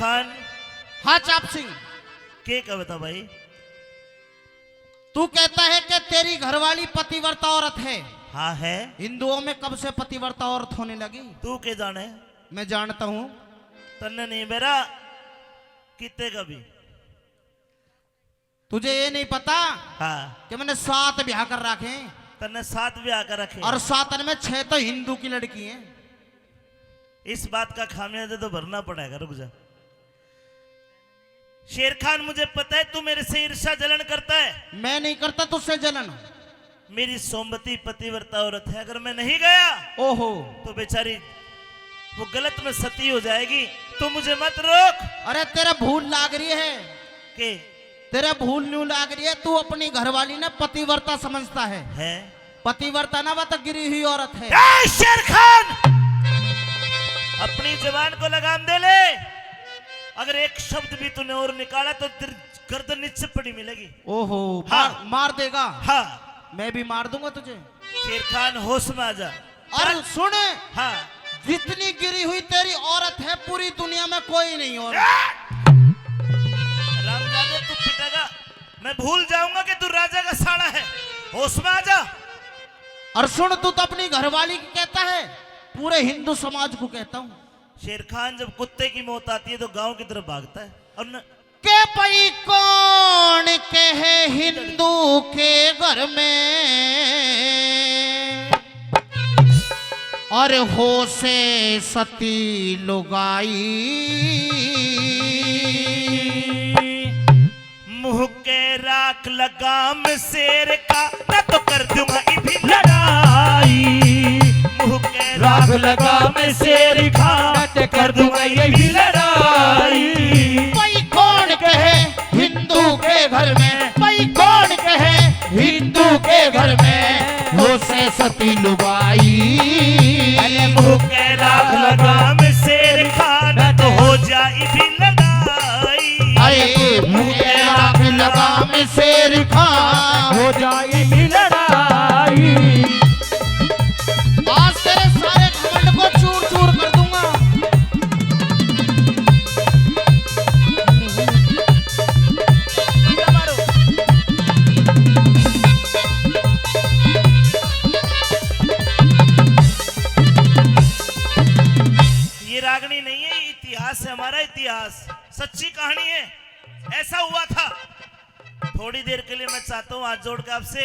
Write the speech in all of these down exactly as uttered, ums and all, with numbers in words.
खान। हाँ चाप सिंह। के कहता भाई? तू कहता है कि तेरी घरवाली पतिव्रता औरत है। हाँ है। हिंदुओं में कब से पतिव्रता औरत होने लगी? तू के जाने? मैं जानता हूँ। तन्ने नहीं मेरा कितने का भी। तुझे ये नहीं पता? हाँ। कि मैंने सात ब्याह कर रखे हैं। तन्ने सात ब्याह कर रखे हैं। और सातन में छह तो हिंदू की लड़की हैं। इस बात का खामियाजा तो भरना पड़ेगा, रुक जा। शेर खान, मुझे पता है तू मेरे से ईर्ष्या जलन करता है। मैं नहीं करता तुझसे जलन। मेरी सोमवती पतिव्रता औरत है, अगर मैं नहीं गया, ओहो। तो बेचारी वो गलत में सती हो जाएगी। तू मुझे मत रोक। अरे तेरा भूल लाग रही है। के? तेरा भूल न्यू लाग रही है, तू अपनी घरवाली ने पतिव्रता समझता है। है। पतिव्रता ना, वह तो गिरी हुई औरत है। ए शेर खान, अपनी जबान को लगाम दे ले। अगर एक शब्द भी तूने और निकाला तो तेरी गर्दन नीचे पड़ी मिलेगी। ओहो, हाँ। मार, मार देगा। हाँ। मैं भी मार दूंगा तुझे। शेर खान, होश में आ जा। और सुन, हाँ। जितनी गिरी हुई तेरी औरत है, पूरी दुनिया में कोई नहीं और। ए! रामजादे, तू पिटेगा। मैं भूल जाऊंगा कि तू राजा का साला है। होश में आ जा। और सुन, तू तो अपनी घरवाली की कहता है, पूरे हिंदू समाज को कहता हूँ। शेर खान, जब कुत्ते की मौत आती है तो गांव की तरफ भागता है। और न... के भाई कौन कहे हिंदू के घर में और हो से सती लुगाई। मुंह के राख लगाम शेर का, मैं तो कर दूंगा इभी लड़ाई। मुंह के राख लगाम शेर का, मैं तो कर दूंगा इभी लड़ाई। भाई कौन कहे हिंदू के घर में, भाई कौन कहे हिंदू के घर में हो से सती लुगाई। अरे मुंह के राख लगाम शेर खान तो हो जाई भी लड़ाई। अरे मुंह के राख लगाम शेर खान हो जाई भी लड़ाई। आज तेरे सारे घमंड को चूर चूर कर दूंगा। ये रागनी नहीं है, ये इतिहास है, हमारा इतिहास, सच्ची कहानी है। ऐसा हुआ था। थोड़ी देर के लिए मैं चाहता हूं हाथ जोड़ के आपसे,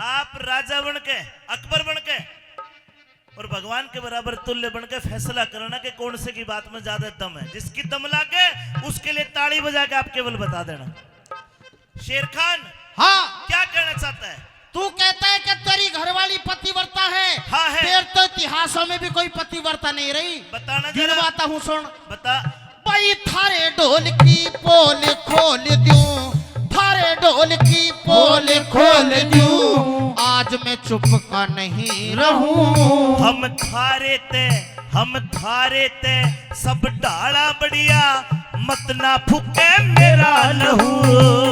आप राजा बन के, अकबर बन के और भगवान के बराबर तुल्य बन के फैसला करना कि कौन से की बात में ज्यादा दम है। जिसकी दम लागे उसके लिए ताली बजा के आप केवल बता देना। शेर खान, हाँ। क्या कहना चाहता है? तू कहता है कि तेरी घरवाली पतिव्रता है। हाँ, है। तेरे तो इतिहासों में भी कोई पतिव्रता नहीं रही। बताना जरा। गिनवाता हूँ, सुन। बता। भाई थारे ढोल की पोल खोल दूं, थारे ढोल की पोल खोल दूं, आज मैं चुप का नहीं रहूं। हम थारे ते, हम थारे ते सब ढाला बढ़िया, मत ना फूके मेरा लहू।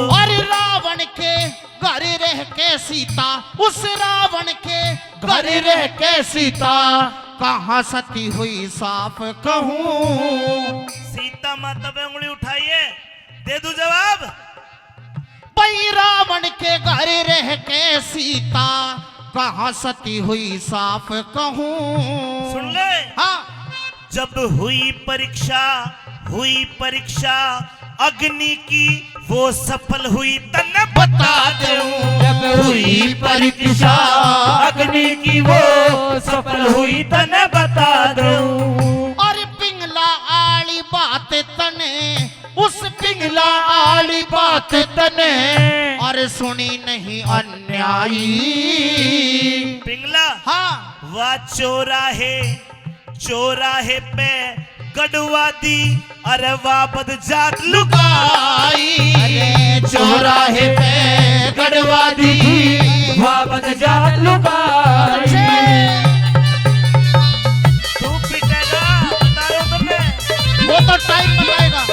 और रावण के घर रह के सीता, उस रावण के घर रह के सीता, कहाँ सती हुई साफ कहूँ। सीता माता पे उंगली उठाइए, दे दूं जवाब। भाई रावण के घर रह के सीता, कहाँ सती हुई साफ कहूँ। सुन ले। हाँ। जब हुई परीक्षा, हुई परीक्षा अग्नि की, वो सफल हुई तन्ने बता दूं। जब हुई परीक्षा अग्नि की, वो सफल हुई तन्ने बता दूं। और पिंगला आली बात तने, उस पिंगला आली बात तने, और सुनी नहीं अन्यायी। पिंगला, हाँ। वा चौराहे, चौराहे पे गढ़वा दी, अरे वा बद जात लुगाई। अरे चौराहे पे गढ़वा दी, वा बद जात लुगाई। तू पिटेगा, बता रहा हूं तुम्हें। वो तो टाइम बताएगा।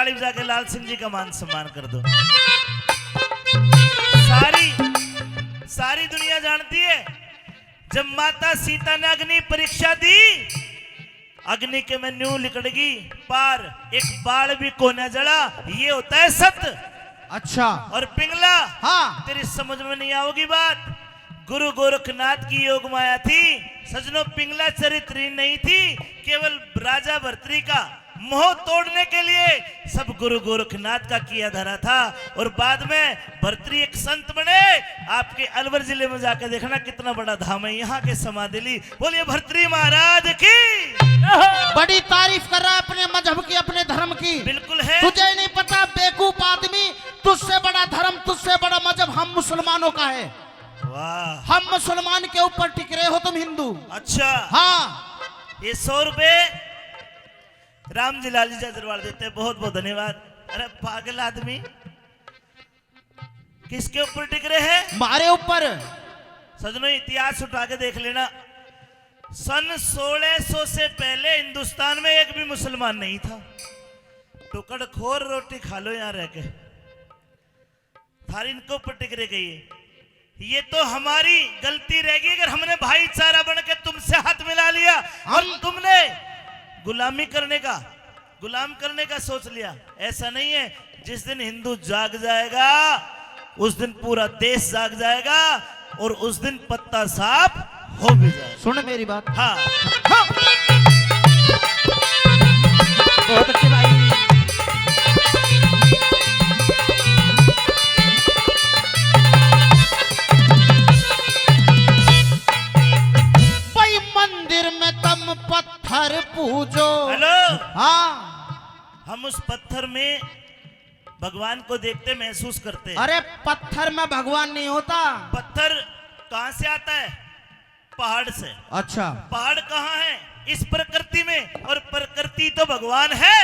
ताली बजा के लाल सिंह जी का मान सम्मान कर दो। सारी, सारी दुनिया जानती है, जब माता सीता ने अग्नि परीक्षा दी, अग्नि के में न्यू लिकड़गी, पार एक बाल भी कोना जला, ये होता है सत। अच्छा। और पिंगला, हाँ। तेरी समझ में नहीं आओगी बात। गुरु गोरखनाथ की योग माया थी सजनों, पिंगला चरित्र ही नहीं थी, केवल राजा भर्तरी का मोह तोड़ने के लिए सब गुरु गोरखनाथ का किया धरा था। और बाद में भर्तरी एक संत बने। आपके अलवर जिले में जाकर देखना कितना बड़ा धाम है, यहाँ के समाधि ली। बोलिए भर्तरी महाराज की। बड़ी तारीफ कर रहा है अपने मजहब की, अपने धर्म की। बिल्कुल है। तुझे नहीं पता बेवकूफ आदमी, तुझसे बड़ा धर्म, तुझसे बड़ा मजहब हम मुसलमानों का है। वाह। हम मुसलमान के ऊपर टिक रहे हो तुम हिंदू। अच्छा। हाँ। ये सौ रुपए राम जी लाल जी जजरवाल देते हैं, बहुत बहुत धन्यवाद। अरे पागल आदमी, किसके ऊपर टिक रहे हैं? हमारे ऊपर। सजनों, इतिहास उठा के देख लेना, सन सोलह सौ से पहले हिंदुस्तान में एक भी मुसलमान नहीं था। टुकड़खोर, रोटी खा लो यहाँ रह के। थारी इनके ऊपर टिक रह गई है। ये तो हमारी गलती रह गई अगर हमने भाईचारा बन के तुमसे हाथ मिला लिया और हम तुमने गुलामी करने का, गुलाम करने का सोच लिया। ऐसा नहीं है। जिस दिन हिंदू जाग जाएगा, उस दिन पूरा देश जाग जाएगा और उस दिन पत्ता साफ हो भी जाएगा। सुन मेरी बात। हाँ। हाँ। बहुत अच्छी भाई। भाई मंदिर में तुम पत्थर पूजो। हेलो। हाँ। हम उस पत्थर में भगवान को देखते महसूस करते हैं। अरे पत्थर में भगवान नहीं होता। पत्थर कहाँ से आता है? पहाड़ से। अच्छा। पहाड़ कहाँ है? इस प्रकृति में। और प्रकृति तो भगवान है।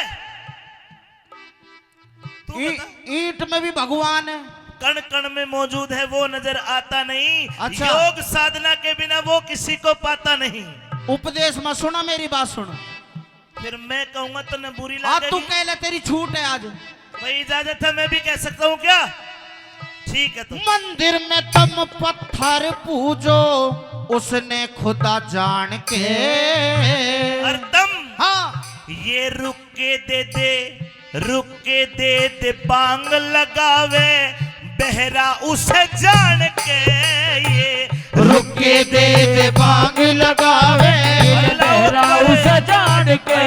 तू ई-, बता। ईंट में भी भगवान है। कण कण में मौजूद है, वो नजर आता नहीं। अच्छा। योग साधना के बिना वो किसी को पाता नहीं। उपदेश में सुना, मेरी बात सुन। फिर मैं कहूंगा तन्ने बुरी आ, तू लगेगी। कह ले, तेरी छूट है आज। भाई इजाजत है, मैं भी कह सकता हूँ क्या? ठीक है तो। मंदिर में तुम पत्थर पूजो, उसने खुदा जान के। और तुम हाँ। ये रुक के दे दे, रुक के दे दे बांग लगावे, बहरा उसे जान के। ये रुक के दे दे बांग लगावे, बहरा उसे जान के।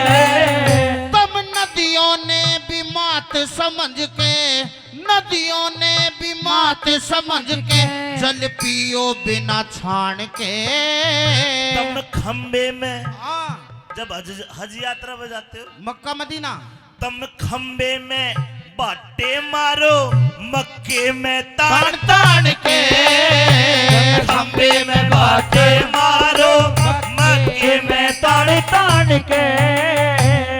तुम नदियों ने भी मात समझ के, नदियों ने भी मात समझ के, जल पियो बिना छान के। तुम खंबे में हाँ। जब हज, हज यात्रा पे जाते हो मक्का मदीना, तुम खंबे में बाटे मारो, मक्के में तान तान के। खंबे में बाटे मारो, मक्के में तान तान के।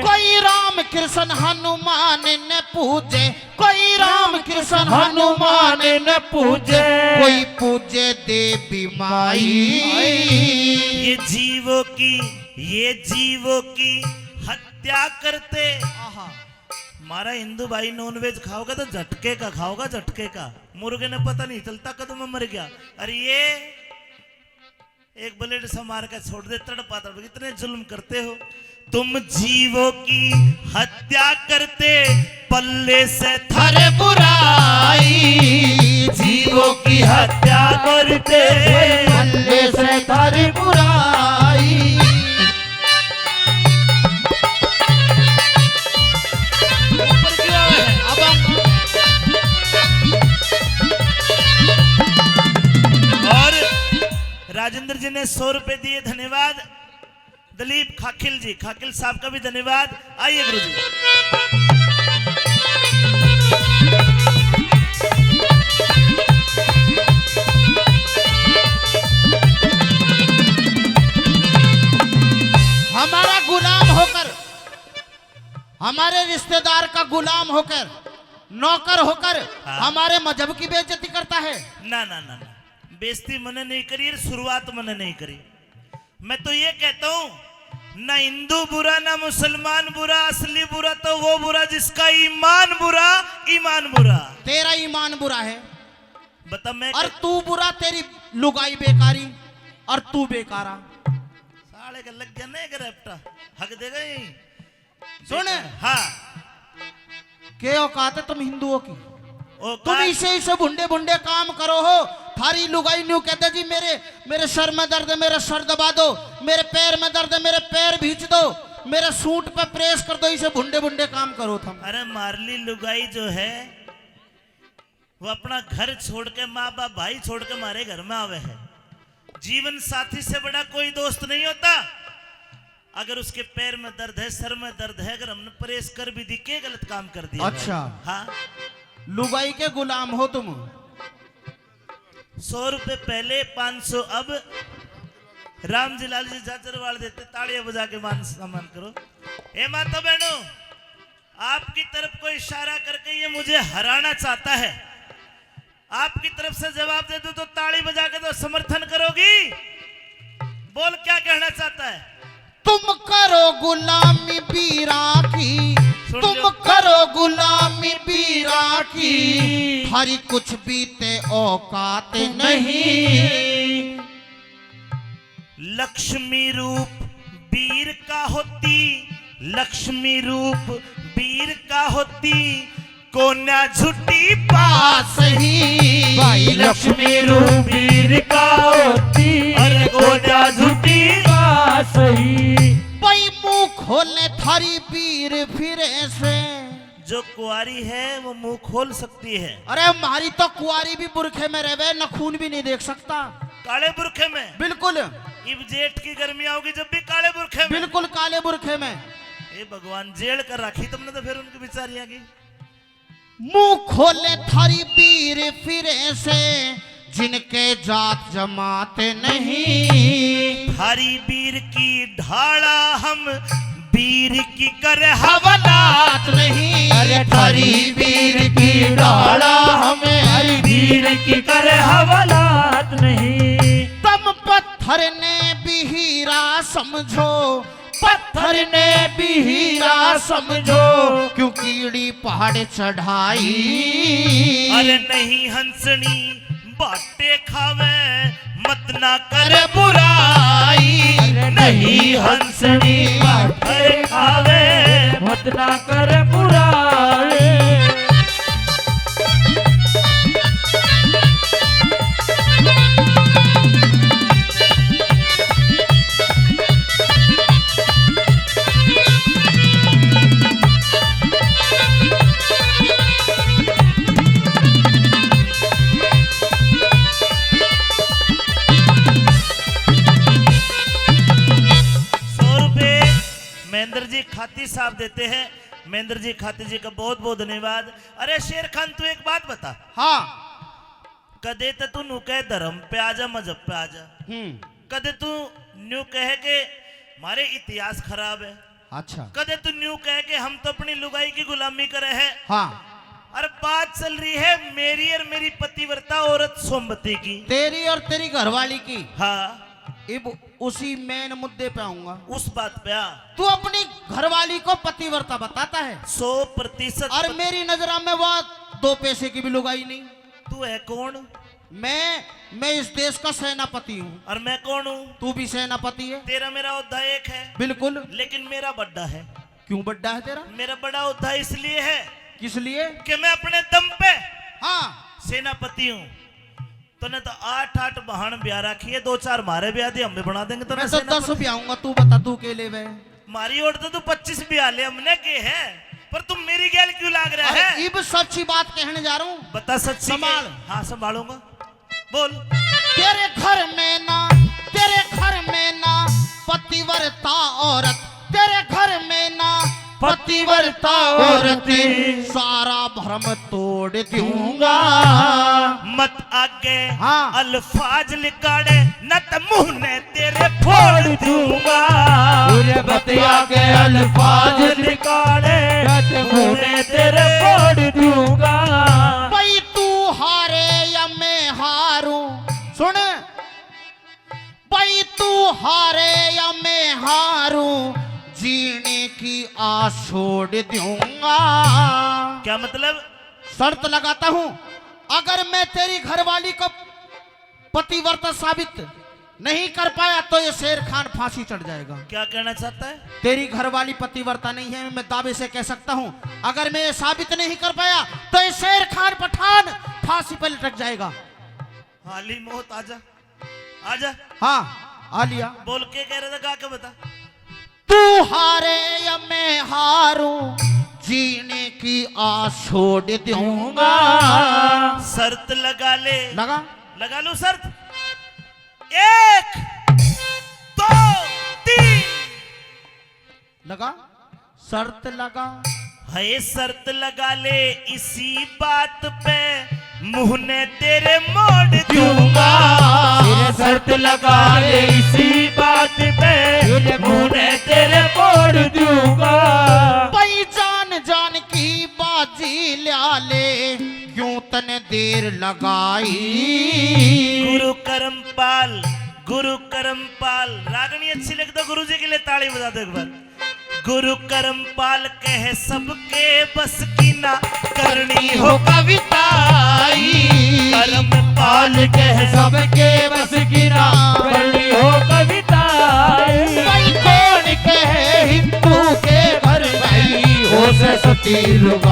कोई राम कृष्ण हनुमान न पूजे, कोई राम कृष्ण हनुमान न पूजे, कोई पूजे देवी माई। ये जीवों की, ये जीवों की हत्या करते। आहा। हमारा हिंदू भाई नॉनवेज खाओगा तो झटके का खाओगा, झटके का। मुर्गे ने पता नहीं चलता कद में मर गया। अरे ये एक ब्लेड से मार के छोड़ दे, तड़पा तड़प, इतने जुल्म करते हो। तुम जीवों की हत्या करते, पल्ले से थारे बुराई। जीवों की हत्या करते, पल्ले से थारे बुराई। ऊपर क्यों आवे है? अब हम और राजेंद्र जी ने सौ रुपए दिए, धन्यवाद। दलीप खाखिल जी, खाखिल साहब का भी धन्यवाद। आइए गुरु जी। हमारा गुलाम होकर, हमारे रिश्तेदार का गुलाम होकर, नौकर होकर हाँ। हमारे मजहब की बेइज्जती करता है। ना, ना, ना, ना, बेइज्जती मैंने नहीं करी, शुरुआत मैंने नहीं करी। मैं तो ये कहता हूँ, ना हिंदू बुरा, ना मुसलमान बुरा, असली बुरा तो वो बुरा जिसका ईमान बुरा, ईमान बुरा। तेरा ईमान बुरा है। बता मैं और क्या तू बुरा, तेरी लुगाई बेकारी और तू बेकारा। साले के लग गया ना एक रैपटा, हक देगा यहीं। सुन। हाँ। के औकात है तुम हिंदुओं की? औकात तुम इसे, इसे भुंडे भुंडे काम करो हो। थारी लुगाई न्यू कहते जी, मेरे, मेरे सर में दर्द है, मेरा सर दबा दो, मेरे पैर में दर्द है, मेरे पैर भींच दो, मेरे सूट पे प्रेस कर दो, इसे भुंडे भुंडे काम करो तुम। अरे मारली लुगाई जो है, वो अपना घर छोड़ के, माँ बाप, भाई छोड़ के हमारे घर में आवे है। जीवन साथी से बड़ा कोई दोस्त नहीं होता। अगर उसके पैर में दर्द है, सर में दर्द है, अगर हमने प्रेस कर भी दी, के गलत काम कर दिया? अच्छा। हाँ। लुगाई के गुलाम हो तुम। सौ रुपए पहले, पाँच सौ अब। रामजी लाल जी जाजरवाल देते, तालियां बजा के मान सम्मान करो। हे माता बहनों, आपकी तरफ को इशारा करके ये मुझे हराना चाहता है। आपकी तरफ से जवाब दे दूं तो ताली बजा के तो समर्थन करोगी? बोल, क्या कहना चाहता है? तुम करो गुलामी बीरा की, सुन तुम लो। करो गुलामी बीरा की, थारी कुछ भी ते औकात नहीं। लक्ष्मी रूप बीर का होती, लक्ष्मी रूप बीर का होती, कोन्या झुटी बात सही। भाई लक्ष्मी रूप बीर का होती, अरे कोन्या झुटी बात सही। भाई मुंह खोले थारी बीर फिरे से। जो कुंवारी है वो मुंह खोल सकती है। अरे हमारी तो कुंवारी भी बुरखे में रहवे, नखून भी नहीं देख सकता। काले बुरखे में? बिल्कुल। इब जेठ की गर्मी आओगी जब भी काले बुरखे में। बिल्कुल काले बुरखे में। ए भगवान, जेल कर रखी तुमने तो फिर उनकी बेचारियां की। मुंह खोले थारी बीर फिरे से, जिनके जात जमात नहीं। थारी बीर की ढाला हम, बीर की कर हवालात नहीं। अरे थारी बीर की ढाला हमें, हरी बीर की कर हवालात नहीं। तुम पत्थर ने भी हीरा समझो, पत्थर ने भी हीरा समझो, क्यों कीड़ी पहाड़ चढ़ाई। अरे नहीं हंसनी बाटे खावे, मत ना कर बुराई। अरे नहीं हंसनी बाटे खावे, मत ना कर बुराई। सौ रुपए महेंद्र जी खाती साहब देते हैं। महेंद्र जी खाती जी का बहुत बहुत धन्यवाद। अरे शेर खान, तू एक बात बता। हाँ। कदे तो तू न्यू कहे धर्म पे आ जा, मजहब पे आ जा। हम्म। कदे तू न्यू कहे के हमारे इतिहास खराब है। अच्छा। कदे तू न्यू कहे के हम तो अपनी लुगाई की गुलामी करे हैं। हाँ। और बात चल रही है मेरी और मेरी पतिव्रता औरत सोमवती की। तेरी और तेरी घरवाली की। हाँ। इब उसी मेन मुद्दे पे आऊंगा। उस बात पे आ। तू अपनी घरवाली को पतिव्रता बताता है। सौ प्रतिशत और पत- मेरी नजरा में वो दो पैसे की भी लुगाई नहीं। तू है कौन? मैं, मैं इस देश का सेनापति हूँ। और मैं कौन हूँ? तू भी सेनापति है। तेरा मेरा ओहदा एक है। बिल्कुल। लेकिन मेरा बड़ा है। क्यों बड़ा है तेरा? मेरा बड़ा ओहदा इसलिए है। किस लिए? कि मैं अपने दम पे हाँ। सेनापति हूँ। तने तो आठ आठ बहन ब्याह रखी है, दो चार मारे ब्याह दे, हम भी बना देंगे तने मैं तो सेनापति। दस ब्याहूंगा, तू बता, तू के लेवे? मारी ओर तो तू पच्चीस ब्याह ले, हमने के है, पर तुम मेरी गैल क्यों लाग रहा अरे, है? इब सच्ची बात कहने जा रहा हूँ। बता सच्ची संभाल। के? हाँ, संभालूंगा। बोल। तेरे घर में ना, तेरे घर में ना पतिव्रता औरत, तेरे घर में ना पतिव्रता औरत, सारा भरम तोड़ दूंगा। मत आगे हाँ। अल्फाज लिकाड़े, न त मुंह ने तेरे फोड़ दूंगा। पूरे बतिया के अल्फाज निकाले, न त मुंह ने तेरे फोड़ दूंगा। भाई तू हारे या मैं हारूं, सुन भाई तू हारे या मैं हारूं, जीने की आस छोड़ दूंगा। क्या मतलब? शर्त लगाता हूँ, अगर मैं तेरी घरवाली को पतिव्रता साबित नहीं कर पाया तो ये शेर खान फांसी चढ़ जाएगा। क्या कहना चाहता है? तेरी घरवाली पतिव्रता नहीं है, मैं दावे से कह सकता हूँ, अगर मैं ये साबित नहीं कर पाया तो ये शेर खान पठान फांसी पर लटक जाएगा। हाली मौत, आजा, आजा। हाँ, आ लिया। बोल के कह रहे थे, गा के बता। तू हारे या मैं हारूं, जीने की आस छोड़ दूंगा। शर्त लगा ले। लगा। लगा लो शर्त। एक, दो, तीन। लगा। शर्त लगा। है शर्त लगा ले इसी बात पे, मुंह ने तेरे मोड़ दूंगा। फिर शर्त लगा ले इसी बात पे, मुंह ने तेरे मोड़ दूंगा। भाई जान जान की बाजी ल्या ले, क्यों तने देर लगाई। गुरु करमपाल, गुरु करमपाल, रागनी अच्छी लगे तो गुरु जी के लिए ताली बजा दो एक बार। गुरु करमपाल कह सबके बस की ना, करनी हो कविताई। करमपाल कह सबके बस की ना, करनी हो कविताई। भाई कौन कहे हिंदू के घर भाई, हो सरस्वती लुगाई।